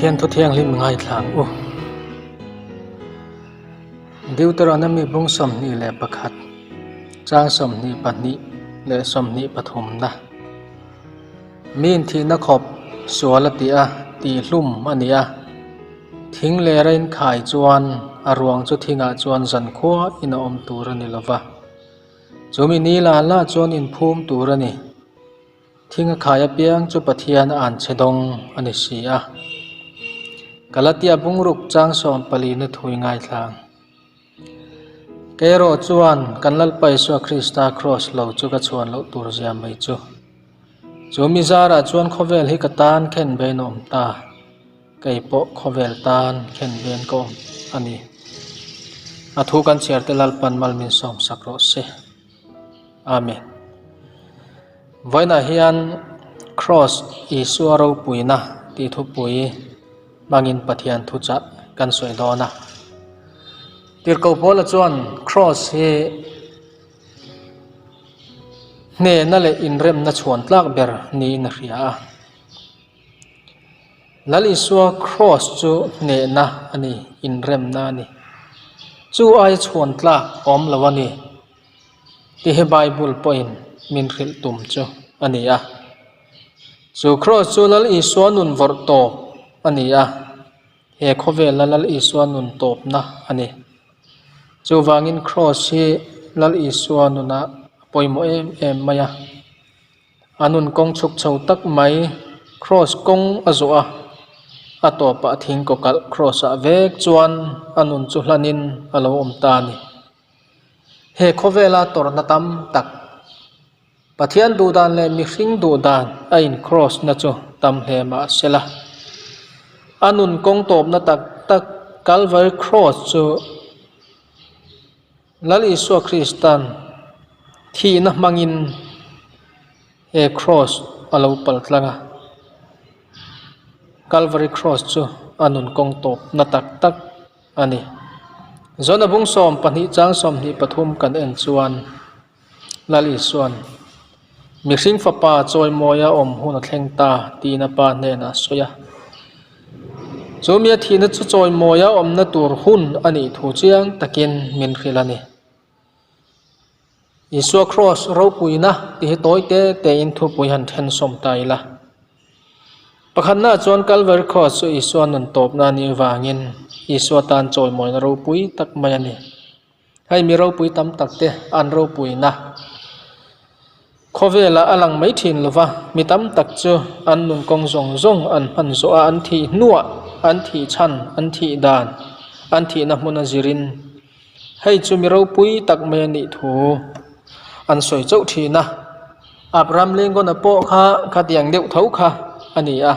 Pathian thu thianghlim ngaithla ang u. Deuteronomy bung 21, chang 22 leh 23 na. Miin thihna khawp sual a ti a, tihhlum a ni a. Thing lera inkhai chuan a ruang chu thingah chuan zankhua in a awm tur a ni lo va. Chumi ni la la chuan inphum tur a ni. Thing a khai apiang chu Pathian a anchhe dawng a ni si a. Galatia bungruk chang sawm palina thui ngaithlang. Kei erawh chuan kan Lalpa Isua Krista Kraws lo chu ka chhuan loh tur zia mai chu. Chu mi zarah chuan khawvel hi ka tan khen bein a awm ta. Kei pawh khawvel tan khen bein ka awm a ni. A thu kan chhiar te Lalpan mal min sawm sak rawh se. Amen. Vawiinah hian Kraws Isua ropuina tih thupui hmangin Pathian thuchah kan sawi dawn a. Tirhkoh Paula chuan Kraws hi hnehna leh inremna chhuan tlak ber niin a hria a. Lal Isua Kraws chu hnehna a ni, inremna a ni. Chu aia chhuan tlak awm lo a ni. Tih hi Bible pawhin min hrilh tum chu a ni a. Chu Kraws chu Lal Isua nun vawrh tawp a ni a, he khawvela Lal Isua nun tawpna a ni. Chuvangin Kraws hi Lal Isua nunah a pawimawh em em mai a. A nun kawng chhuk chho tak mai Kraws kawng a zawh a, a tawpah thing kawkalh Kraws ah vek chuan a nun chu hlanin a lo awm ta a ni. He khawvela tawrhna tam tak, Pathian duhdan leh mihring duhdan a in cross na chu tam hle mah se la. A nun kawng tawpna tak tak Calvary Cross chu Lal Isua Kristan thihna hmangin he cross a lo pal tlang a. Calvary Cross chu a nun kawng tawpna tak tak a ni. Zona bung 12 chang 23 kan en chuan Lal Isuan, Mihring fapa chawimawia awm hun a thleng ta tiin a pa hnenah a sawi a. Chu mi a thihna chu chawimawia awmna tur hun a nih thu chiang takin min hrilh a ni. Isua Kraws ropuina tih hi tawi te tein thupui han then sawm ta ila. Pakhatnaah chuan Calvary Cross chu Isua nun tawpna a nih vangin Isua tan chawimawina ropui tak mai a ni. Hei mi ropui tam tak te an ropuina khawvelah a lang mai thin lova, mi tam tak chu an nun kawng zawng zawng an hman zawh a, an thih hnuah an thih chhan, an thih dan, an thihna hmun a zirin hei chu mi ropui tak mai a nih thu an sawi chauh thin a. Abraham Lincoln-a pawh kha khatiang deuh tho kha a ni a.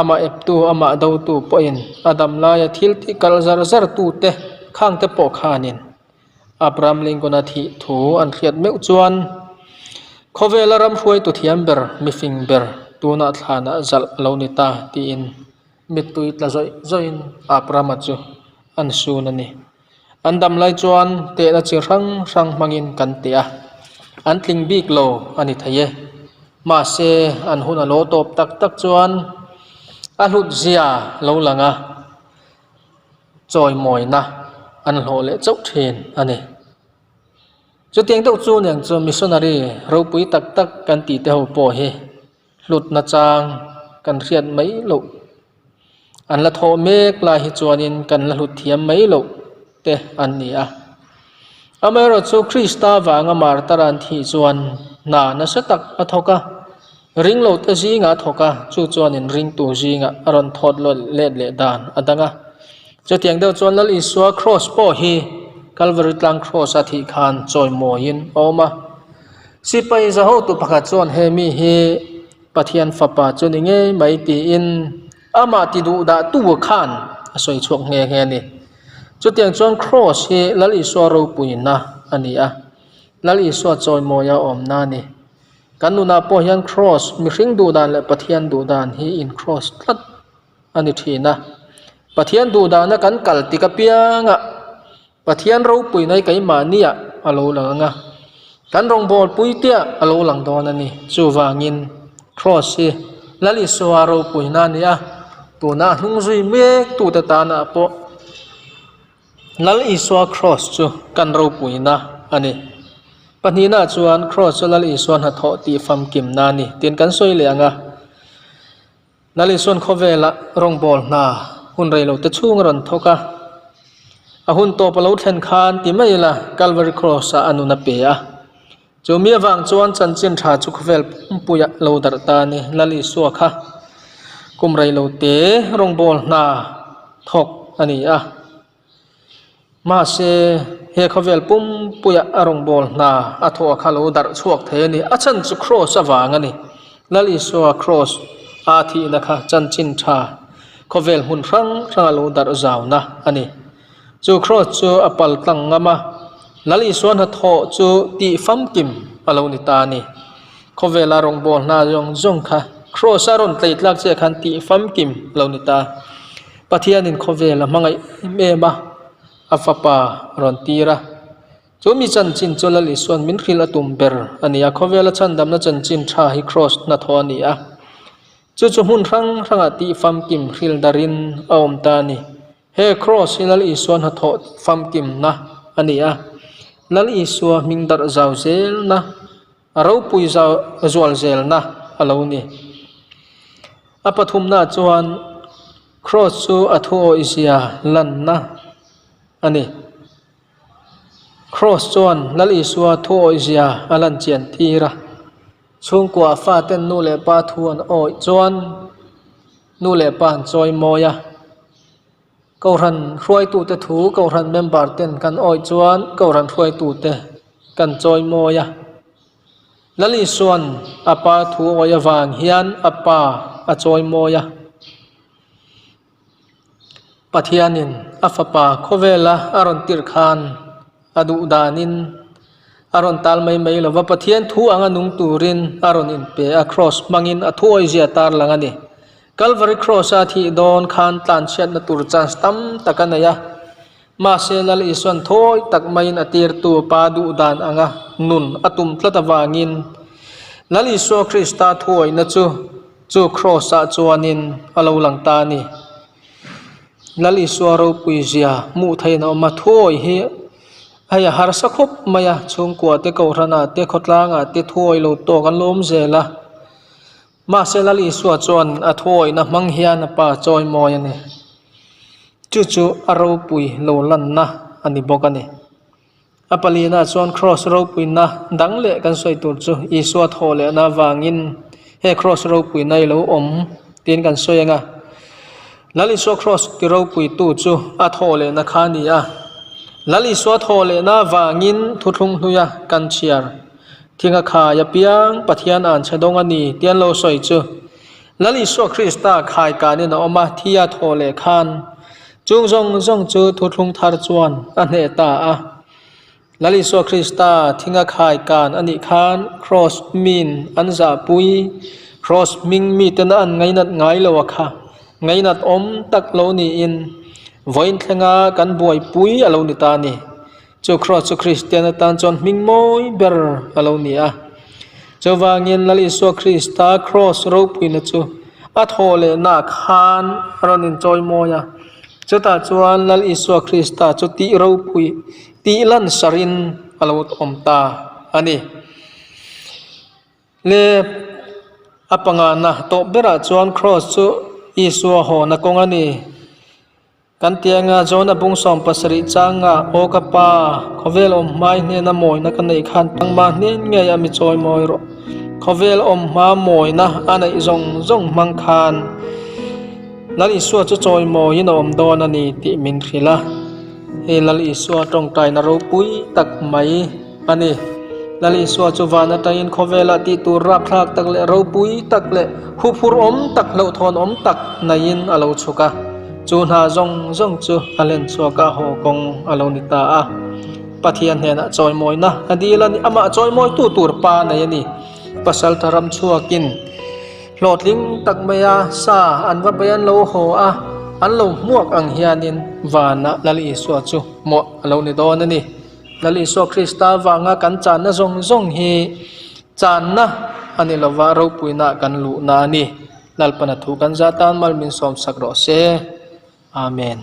Amah eptu, amah dotu pawhin a dam laia thil tih kalh zar zar tute khangte pawh khanin Abraham Lincoln-a thih thu an hriat meuh chuan khawvela ram hruaitu thiam ber, mifing ber tunah thlanah zalh a lo ni ta tiin mittui tla zawih zawihin Abraham-a chu an sun a ni. An dam lai chuan tehna chi hrang hrang hmangin kan teh a, an tling bik lo a ni thei e. Mahse, an hun a lo tawp tak tak chuan a hlut zia lo lang a, chawimawina an hlawh leh chauh thin a ni. Chutiang deuh chu nen chu missionary ropui tak tak kan tih te ho pawh hi hlutna chang kan hriat mai loh. An la thawh mek lai hi chuanin kan la hlut thiam mai loh te an ni a. Amaherawhchu Krista vanga martar an thih chuan hna nasa tak a thawk a, ringlote zingah a thawk a, chu chuanin ringtu zingah a rawn thawt let leh dan a dang a. Chutiang deuh chuan Lal Isua Kraws pawh hi Kalvari tlang Kraws a thih khan chawimawiin a awm a. Sipai zahotu pakhat chuan he mi hi Pathian fapa chu ni ngei mai tiin amah ti duh dah tu khan a sawi chhuak nghe nghe a ni. Chutiang chuan Kraws hi Lal Isua ropuina a ni a, Lal Isua chawimawia awmna a ni. Kan nunah pawh hian Kraws, mihring duh dan leh Pathian duh dan hi in Kraws tlat a ni thin a. Pathian duh dana kan kal tik apiangah Pathian ropui nai keimahniah a lo lang ang a, kan rawngbâwl puiteah a lo lang dâwn a ni. Chuvângin, Kraws hi Lal Isua ropuina a ni a. Tuna a hnung zui mek tute tanah pawh Lal Isua Kraws chu kan ropuina a ni. Pahnihna chuan Kraws chu Lal Isua hnathawh tih famkimna a ni tiin kan sawi leh ang a. Lal Isuan khawvela rawngbâwl hna hun rei lote chhung a rawn thawk a. A hun tawp a lo thlen khan ti mai ila Calvary Cross-ah a nun a pe a. Chu mi avang chuan chanchin tha chu khawvel pumpuiah lo darh ta a ni. Lal Isua kha kum rei lote rawngbâwl hna thawk a ni a. Mahse, he khawvel pumpuia a rawngbâwl hna a thawh kha lo darh chhuak thei a ni. A chhan chu Kraws avang a ni. Lal Isua Kraws a thihna kha chanchin tha khawvel hmun hrang hranga lo darh zauna a ni. Chu Kraws chu a pal tlang ngam a, Lal Isua hnathawh chu tih famkim a lo ni ta a ni. Khawvela rawngbâwl hna zawng zawng kha Kraws a rawn tlei tlak chiah khan tih famkim a lo ni ta. Pathianin khawvel a hmangaih em em a, a fapa a rawn tir a. Chu mi chanchin chu Lal Isua'n min hrilh a tum ber a ni a, khawvela chhandamna chanchin tha hi Kraws hnathawh a ni a. Chu chu hmun hrang hrangah tih famkim hrilh darin a awm ta a ni. He Kraws hi Lal Isua hnathawh famkimna a ni a, Lal Isua hming darh zau zelna, a ropui zau zual zelna a lo ni. A pathumna chuan Kraws chu a thuawihzia lanna a ni. Kraws chuan Lal Isua thuawihzia a lan chian tir a. Chhungkua faten nu leh pa thu an awih chuan nu leh pa an chawi mawi a. Kohhran hruaitute thu Kohhran member ten kan awih chuan Kohhran hruaitute kan chawi mawi a. Lal Isua'n a Pa thu awih avang hian a Pa a chawi mawi a. Pathianin a Fapa khawvela a rawn tirh khan a duh danin a rawn tal mai mai lo va, Pathian thu anga nung turin a rawn inpe a, Kraws hmangin a thu awihzia tar lang a ni. Kalvari Kraws-a thih dawn khan tlanchhiatna tur chance tam tak a nei a. Mahse, Lal Isua'n thawi tak maiin a tirtu Pa duh dan anga nun a tum tlat avangin Lal Isua Krista thuawihna chu chu Kraws-ah chuanin a lo lang ta a ni. Lal Isua ropui zia hmuh theihin a awm a, thuawih hi hei a harsa khawp mai a, chhungkua te, kohhranah te, khawtlangah te thuawih lo tawk an lo awm zel a. Mahse, Lal Isua chuan a thuawihna hmang hian a Pa chawimawi a ni. Chu chu a ropui lo lanna a ni bawk a ni. A palina chuan Kraws ropuina dang leh kan sawi tur chu Isua thawh lehna avangin he Kraws ropuina i lo awm tiin kan sawi ang a. Lal Isua Kraws ti ropuitu chu a thawh lehna kha a ni a. Lal Isua thawh lehna avangin thuthlung hnuia kan chhiar Thinga khai apiang Pathian an chhe dawng a ni tih an lo sawi chu Lal Isua Krista khai kanin a awm a, thi a thaw leh khan chung zawng zawng chu thuthlung thar chuan a hneh ta a. Lal Isua Krista thinga khai kan a nih khan Kraws min an zahpui, Kraws hming miten a an ngainat ngai lo a kha ngainat awm tak lo niin vawiin thlenga kan buaipui a lo ni ta a ni. Chu Kraws chu Kristian atan chuan hming mawi ber a lo ni a. Chuvangin Lal Isua Krista Kraws ropuina chu a thawh lehna khan a rawn inchawi mawi a. Chutah chuan Lal Isua Krista chu tih ropui tih lansarin a lo awm ta a ni. Le a pangana tawp berah chuan Kraws chu Isua hawna kawng a ni. Kan tianga Jona bung 70 changa, Aw ka Pa, khawvel awm hmai hnena mawina ka neih khan tangma hnen ngei a mi chawi mawi rawh. Khawvel awm hma mawina a neih zawng zawng hmang khan Lal Isua chu chawi mawiin a awm dawn a ni tih min hrilh a. Hei Lal Isua tawngtaina ropui tak mai a ni. Lal Isua chu van atangin khawvelah tih tur rapthlak tak leh ropui tak leh huphur awm tak hlauhthawn awm tak naiin a lo chhuk a. Chu hna zawng zawng chu a len chhuak a, haw kawng a lo ni ta a. Pathian hnenah chawimawina a dil a ni. Amah chawimawitu tur pa nei a ni. Pasaltha ram chhuakin hlawhtling tak maia sa an va bei an lo haw a, an lo hmuak ang hianin vanah Lal Isua chu hmuah a lo ni dawn a ni. Lal Isua Krista avanga kan channa zawng zawng hi channa a ni lova, ropuina kan luhna a ni. Lalpana thu kan za tan mal min sawm sak rawh se. Amen.